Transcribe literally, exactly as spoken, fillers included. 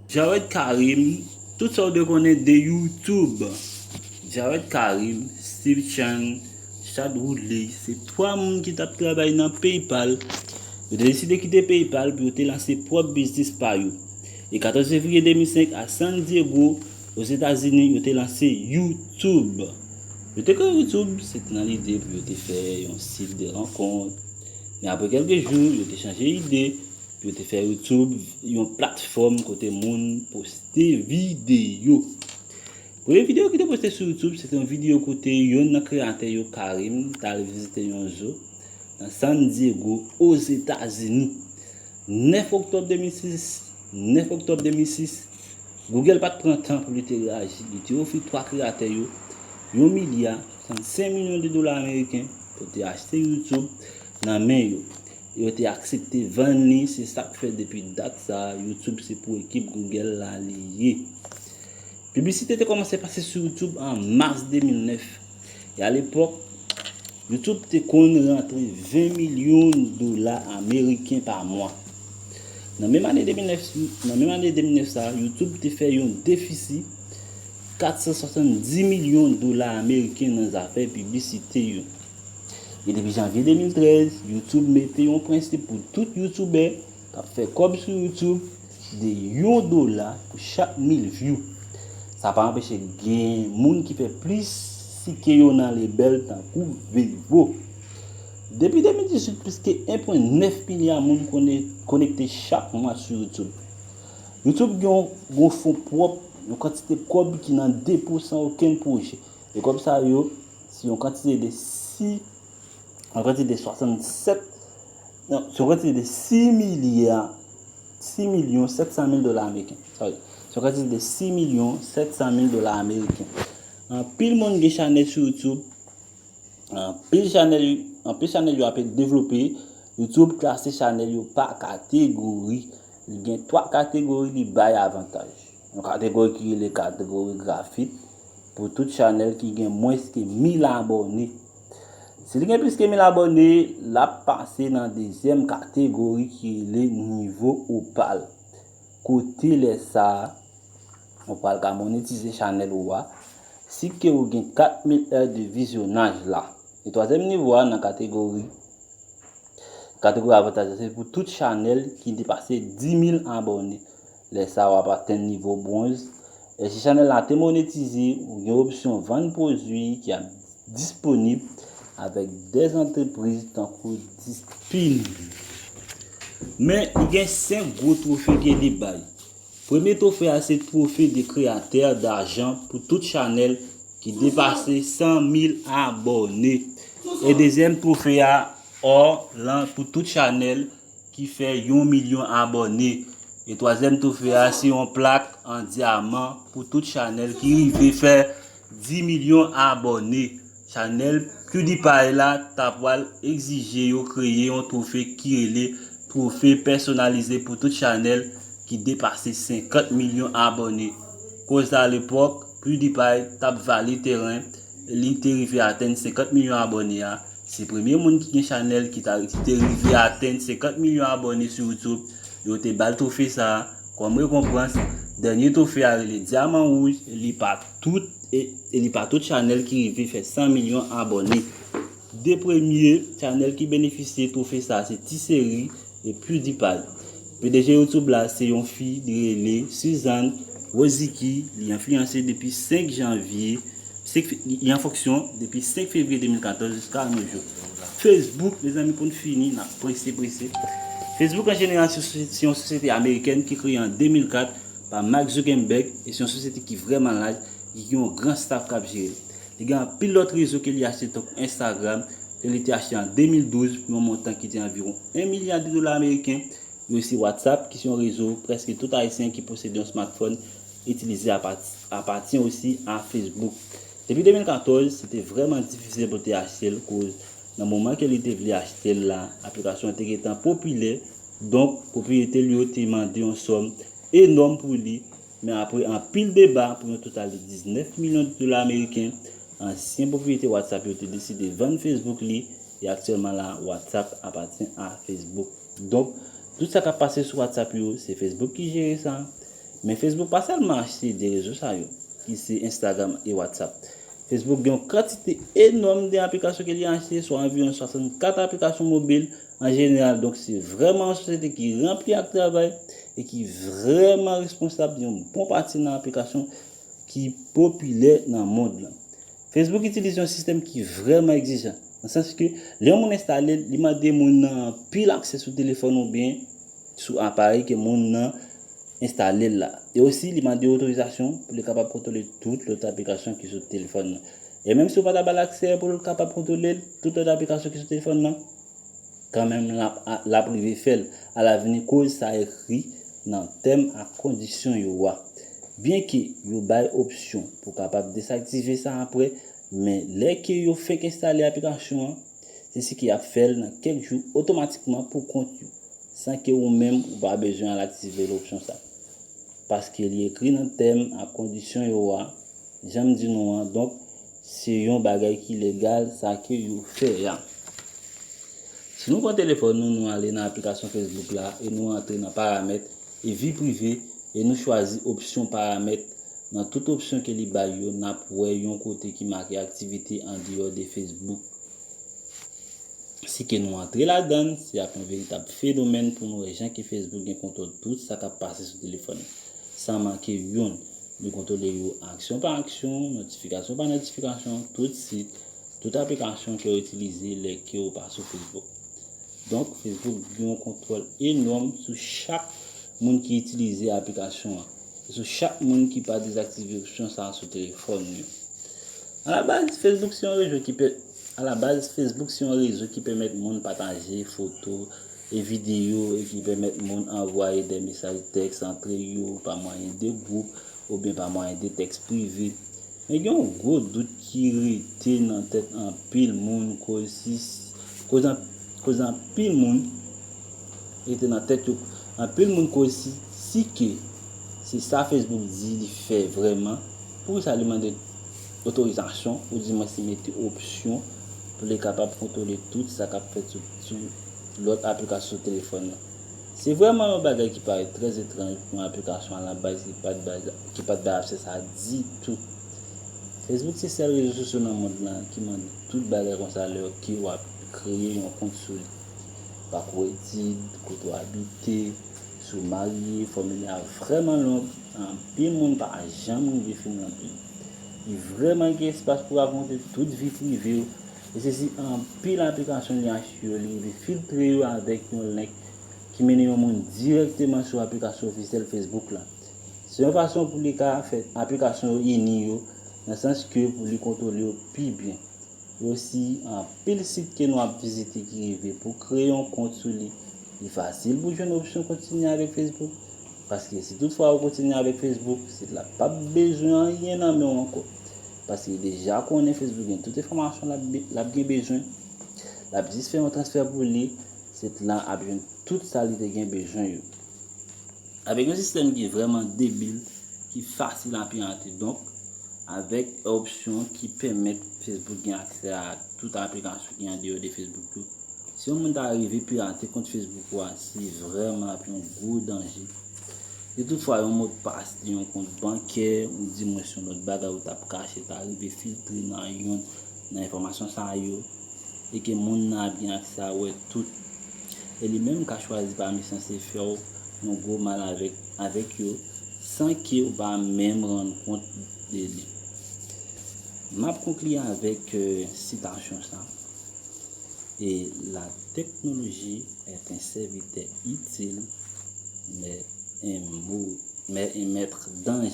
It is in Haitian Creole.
Jawed Karim, tout sa w dwe konnen de YouTube. Jawed Karim, Steve Chan, Chad Woodley, se twa moun ki t ap travay nan PayPal. Yo te deside kite PayPal pou yo te lanse pwòp biznis pa yo. E katòz fevriye de mil senk, a San Diego, Ozetazini, yo te lanse YouTube. Yo te kreye YouTube, se te nan lide pou yo te fè yon sit de rankont. Men apre kèlke jou, yo te chanje ide, pou yo te fè YouTube yon platfòm kote moun poste videyo. Premye videyo ki te poste sou YouTube, se te yon videyo kote yonn nan kreyatè yo, Karim, t al vizite yon zoo nan San Diego, Ozetazini. Nèf oktòb de mil sis, nèf oktòb de mil sis, Google pa t pran tan pou li te reyaji. Li te ofri twa kreyatè yo yon milya swasannsenk milyon de dola ameriken pou te achte YouTube nan men yo. Yo te aksepte vann li, se sa k fè depi dat sa a, YouTube se pou ekip Google la li ye. Piblisite te kòmanse pase sou YouTube an mas de mil nèf. E alepòk, YouTube te konn rantre ven milyon dola ameriken pa mwa. Nan menm ane de mil nèf, nan menm ane de mil nèf sa a, YouTube te fè yon defisi kat san swasanndis milyon dola ameriken nan zafè piblisite yo. E depi janvye de mil trèz, YouTube mete yon prensip pou tout youtubè k ap fè kòb sou YouTube, de yon dola pou chak mil view. Sa pa anpeche gen moun ki fè plis si ke yo nan lebèl tankou Vevo. Depi de mil dizuit, plis ke en pwen nèf milya moun konnen-, konekte chak mwa sou YouTube. YouTube gen yon, gen yon fon pwòp, yon kantite kòb ki nan depo san okenn pwojè. E kòb sa yo, se yon kantite de sis, yon kantite de swasannsèt, non, se yon kantite de sis milya, sis milyon sèt san mil dola ameriken. Sorry. Se yon kantite de sis milyon sèt san mil dola ameriken. Anpil moun gen chanèl sou YouTube. Anpil chanèl, anpil chanèl yo ape devlope. YouTube klase chanèl yo pa kategori. Li gen twa kategori li bay avantaj. Yon kategori ki rele kategori grafit pou tout chanèl ki gen mwens ke mil abòne. Si li gen plis ke mil abòne, l ap pase nan dezyèm kategori ki rele nivo opal. Kote lè sa a, ou pral ka monetize chanèl ou a, si ke ou gen kat mil è de vizyonaj la. E twazyèm nivo a nan kategori, kategori avantaj la, se pou tout chanèl ki depase dis mil abòne. Lè sa a, w ap atenn nivo bwonz. E si chanèl la te monetize, ou gen opsyon vann pwodui ki ap disponib avèk de antrepriz tankou Dispin. Men, li gen senk gwo twofe ke li bay. Premye twofe a se twofe de kreyatè dajan pou tout chanèl ki depase san mil abòne. E dezyèm twofe a, ò lan pou tout chanèl ki fè yon milyon abòne. E twazyèm twofe a, se yon plak an dyaman pou tout chanèl ki rive fè dis milyon abòne. Chanèl PewDiePie la ta pral egzije yo kreye yon twofe ki rele twofe pèsonalize pou tout chanèl ki depase senkant milyon abòne. Koz alepòk, PewDiePie t ap vale tèren, li te rive atenn senkant milyon abòne a. Se premye moun ki gen chanèl ki ta, ki te rive atenn senkant milyon abòne sou YouTube. Yo te ba l twofe sa a kòm rekonpans. Dènye twofe a rele Dyaman Wouj, li pa tout, e, e li pa tout chanèl ki rive fè san milyon abòne. De premye chanèl ki benefisye twofe sa a se T-Series e PewDiePie. P D G YouTube la se yon fi, li rele Suzanne Wojcicki, li enfliyanse depi senk janvye, senk fe-, li an fonksyon depi senk fevriye de mil katòz jiska anno jou. Facebook, mezanmi, pou n fini, n ap prese, prese. Facebook an jeneral se, se yon sosyete amerikèn ki kreye an de mil kat pa Mark Zuckerberg e se yon sosyete ki vrèman laj, ki gen yon gran staff k ap jere l. Li gen anpil lòt rezo ke li achte tankou Instagram, ke li te achte an de mil douz pou yon montan ki te anviwon en milya de dola ameriken. Gen osi WhatsApp, ki se yon rezo prèske tout Ayisyen ki posede yon smartphone itilize, apati, apatyen osi a Facebook. Depi de mil katòz, se te vrèman difisil pou te achte l, koz nan moman ke li te vle achte l la, aplikasyon an te gentan popilè, donk pwopriyete l yo te mande yon sòm enòm pou li, men apre anpil deba pou yon total de diznèf milyon de dola ameriken, ansyen pwopriyetè WhatsApp yo te deside vann Facebook li, e aktyèlman la, WhatsApp apatyen a Facebook. Donk, tout sa k ap pase sou WhatsApp yo, se Facebook ki jere sa. Men Facebook pa sèlman achte de rezo sa yo, ki se Instagram e WhatsApp. Facebook gen yon kantite enòm de aplikasyon ke li achte, swa anviwon swasannkat aplikasyon mobil. An jeneral, donk, se vrèman yon sosyete ki ranpli ak travay e ki vrèman responsab de yon bon pati nan aplikasyon ki popilè nan mond lan. Facebook itilize yon sistèm ki vrèman egzijan, nan sans ke lè yon moun enstale l, li mande moun nan anpil aksè sou telefòn oubyen sou aparèy ke moun nan enstale l la. E osi, li mande otorizasyon pou li kapab kontwole tout lòt aplikasyon ki sou telefòn nan. E menm si w pa ta ba l aksè pou l kapab kontwole tout lòt aplikasyon ki sou telefòn nan, kanmenm l ap, l ap rive fè l alavni, koz sa ekri nan tèm ak kondisyon yo a. Byenke yo bay opsyon pou kapab dezaktive sa apre, men lè ke yo fenk enstale aplikasyon an, se si ke y ap fè l nan kèk jou otomatikman pou kont yo, san ke ou menm ou pa bezwen al aktive l opsyon sa. Paske li ekri nan tèm ak kondisyon yo a, jan m di nou an, donk, se yon bagay ki legal, sa ke yo fè a. Si nou pran telefòn nou, nou ale nan aplikasyon Facebook la e nou antre nan paramèt e vi prive e nou chwazi opsyon paramèt. Nan tout opsyon ke li bay yo, n ap wè yon kote ki make aktivite andeyò de Facebook. Si ke nou antre ladan l, se ap yon veritab fenomèn pou nou wè jan ke Facebook gen kontwòl tout sa k ap pase sou telefòn nan. San manke youn, li kontwole yo aksyon pa aksyon, notifikasyon pa notifikasyon, tout sit, tout aplikasyon ke w itilize lè ke w pa sou Facebook. Donk, Facebook gen yon kontwòl enòm sou chak moun ki itilize aplikasyon an, e sou chak moun ki pa dezaktive opsyon sa a sou telefòn yo. Alabaz, Facebook se yon rezo ki pè-, alabaz, Facebook se yon rezo ki pèmèt moun pataje foto e videyo e ki pèmèt moun anvwaye de mesaj tèks antre yo pa mwayen de gwoup oubyen pa mwayen de tèks prive. Men gen yon gwo dout ki rete nan tèt anpil moun, koz si, koz an-, koz anpil moun rete nan tèt yo. Anpil moun koz si, si ke se sa Facebook di li fè vrèman, poukisa li mande otorizasyon, oudimwens li mete opsyon pou li kapab kontwole tout sa k ap fèt sou, sou lòt aplikasyon sou telefòn nan? Se vrèman yon bagay ki parèt trè etranj pou yon aplikasyon alabaz ki pa t bay, ki pa t bay aksè sa ditou. Facebook se sèl rezo sosyo nan mond lan ki mande tout bagay konsa lè ke w ap kreye yon kont sou li. Pakou etid, kote w abite, si w marye, fòmilè a vrèman long, anpil moun pa janm rive fin ranpli l. Li vrèman gen espas pou rakonte tout vi prive w, e se si anpil aplikasyon li achte yo, li rive filtre yo avèk yon link ki mennen yon moun dirèkteman sou aplikasyon ofisyèl Facebook la. Se yon fason pou li ka fè aplikasyon yo ini yo, nan sans ke pou li kontwole yo pi byen. E osi, anpil sit ke nou ap vizite ki rive pou kreye yon kont sou li, li fasil pou jwenn opsyon kontinye avèk Facebook. Paske si toutfwa ou kontinye avèk Facebook, sit la p ap bezwen anyen nan men w ankò. Paske li deja konnen Facebook gen tout enfòmasyon l ap be-, l ap gen bezwen. L ap jis fè yon transfè pou li, sit la ap jwenn tout sa li te gen bezwen yo. Avèk yon sistèm ki vrèman debil, ki fasil a pirate, donk, avèk opsyon ki pèmèt Facebook gen aksè a tout aplikasyon ki andeyò de Facebook yo. Si yon moun ta rive pirate kont Facebook ou a, se vrèman ap yon gwo danje. Si toutfwa yon modpas de yon kont bankè, oudimwens yon lòt bagay ou t ap kache, ta rive filtre nan yonn nan enfòmasyon sa yo, e ke moun nan ap gen aksè a wè tout. E li menm ka chwazi pami sanse fè w yon gwo mal avèk, avèk yo, san ke ou pa menm rann kont de li. M ap konkli avèk, euh, sitasyon sa. Et la technologie est un serviteur utile, mais un mau-, mais un maître dangereux.